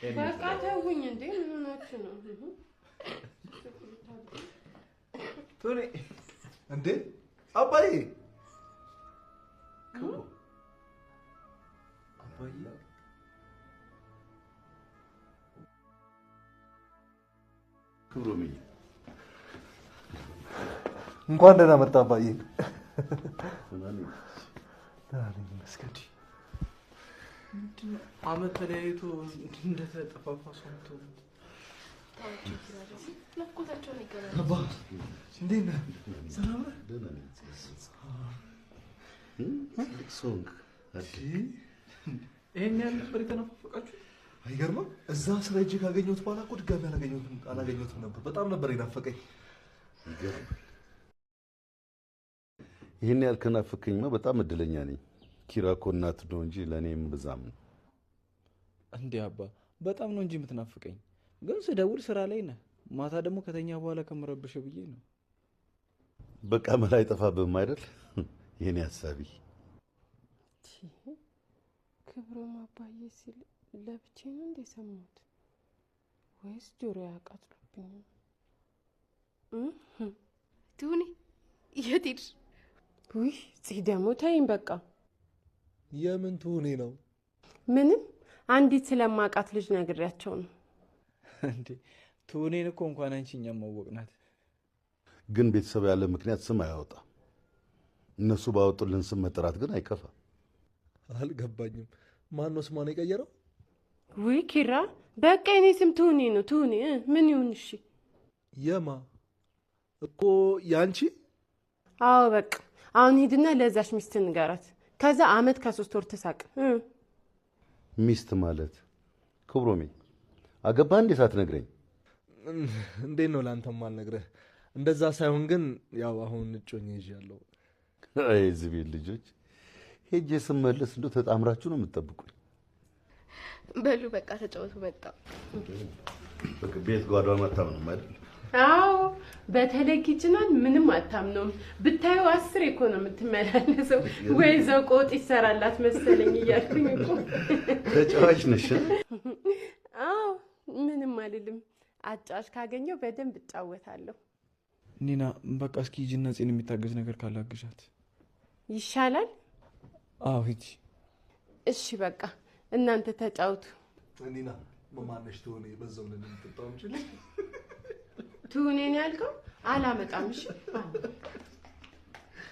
በቃ ተውኝ እንዴ! ምን ሆናችሁ ነው? ቶኒ እንዴ አባዬ አባዬ ክብሮምዬ እንኳን ደህና መጣ አባዬ። ደህና ነኝ ይመስገን። አመት ተለያይቶ እንደተጠፋፋ ሰው የምትሆኑት። ናፍቆታቸውን ይገናኛል። አባ እንዴት ነህ? ሰላም ነህ? ደህና ነኝ። ትልቅ ሰው ሆንክ። ይሄን ያህል ነበር የተነፋፈቃችሁ? አይገርምም? እዛ ስራ ሄጄ ካገኘሁት በኋላ እኮ ድጋሚ አላገኘሁትም ነበር። በጣም ነበር የናፈቀኝ። ይገርማል። ይህን ያህል ከናፈከኝማ በጣም እድለኛ ነኝ። ኪራ እኮ እናት ነው እንጂ ለእኔም ብዛም ነው። እንዴ አባ በጣም ነው እንጂ የምትናፍቀኝ። ግን ስደውል ስራ ላይ ነህ። ማታ ደግሞ ከተኛ በኋላ ከምረብሽ ብዬ ነው። በቃ መላ አይጠፋብህም አይደል? የኔ ሀሳቢ ክብሮም አባዬ ሲል ለብቻዬ ነው እንዴ የሰማሁት ወይስ ጆሮ ያቃጥሎብኝ ነው? ትሁኔ የት ሄድሽ? ውይ ጽ ደግሞ ተይኝ በቃ። የምን ትሁኔ ነው? ምንም አንዲት ስለማውቃት ልጅ ነግሬያቸው ነው። እንዴ ትሁኔን እኮ እንኳን አንቺ እኛም ማወቅናት። ግን ቤተሰብ ያለ ምክንያት ስም አያወጣም። እነሱ ባወጡልን ስም መጠራት ግን አይከፋም። አልገባኝም። ማን ነው ስሟን የቀየረው? ውይ ኪራ በቃ የኔ ስም ትሁኔ ነው። ትሁኔ ምን ይሁን? እሺ የማ እኮ ያንቺ? አዎ በቃ አሁን ሂድና ለዛች ሚስት ንገራት። ከዛ አመት ከ3 ወር ትሳቅ። ሚስት ማለት ክብሮሜ አገባህ እንዴ ሳትነግረኝ? እንዴት ነው ለአንተም አልነግረህ? እንደዛ ሳይሆን ግን ያው አሁን እጮኛ ይዣለሁ። አይ እዚህ ቤት ልጆች ሄጄ ስመለስ እንደው ተጣምራችሁ ነው የምትጠብቁኝ። በሉ በቃ ተጫወቱ። መጣ በቃ ቤት ጓዷን አታምንም አይደል? አዎ በተለይ kitchen ኗን ምንም አታምነውም። ብታዩ 10 እኮ ነው የምትመላለሰው። ወይ እዛው ቆጥ ይሰራላት መሰለኝ እያልኩኝ እኮ። ተጫዋች ነሽ? አዎ ምንም አልልም። አጫዋች ካገኘው በደንብ እጫወታለሁ። ኒና በቃ እስኪ ሂጂና ጽን የሚታገዝ ነገር ካላግዣት ይሻላል። አዎ ሂጂ። እሺ በቃ እናንተ ተጫውቱ። ኒና ማነሽ ትሁኔ? በዛው ለምን ትጣው እንችል ትሁኔን ያልከው አላመጣም። እሺ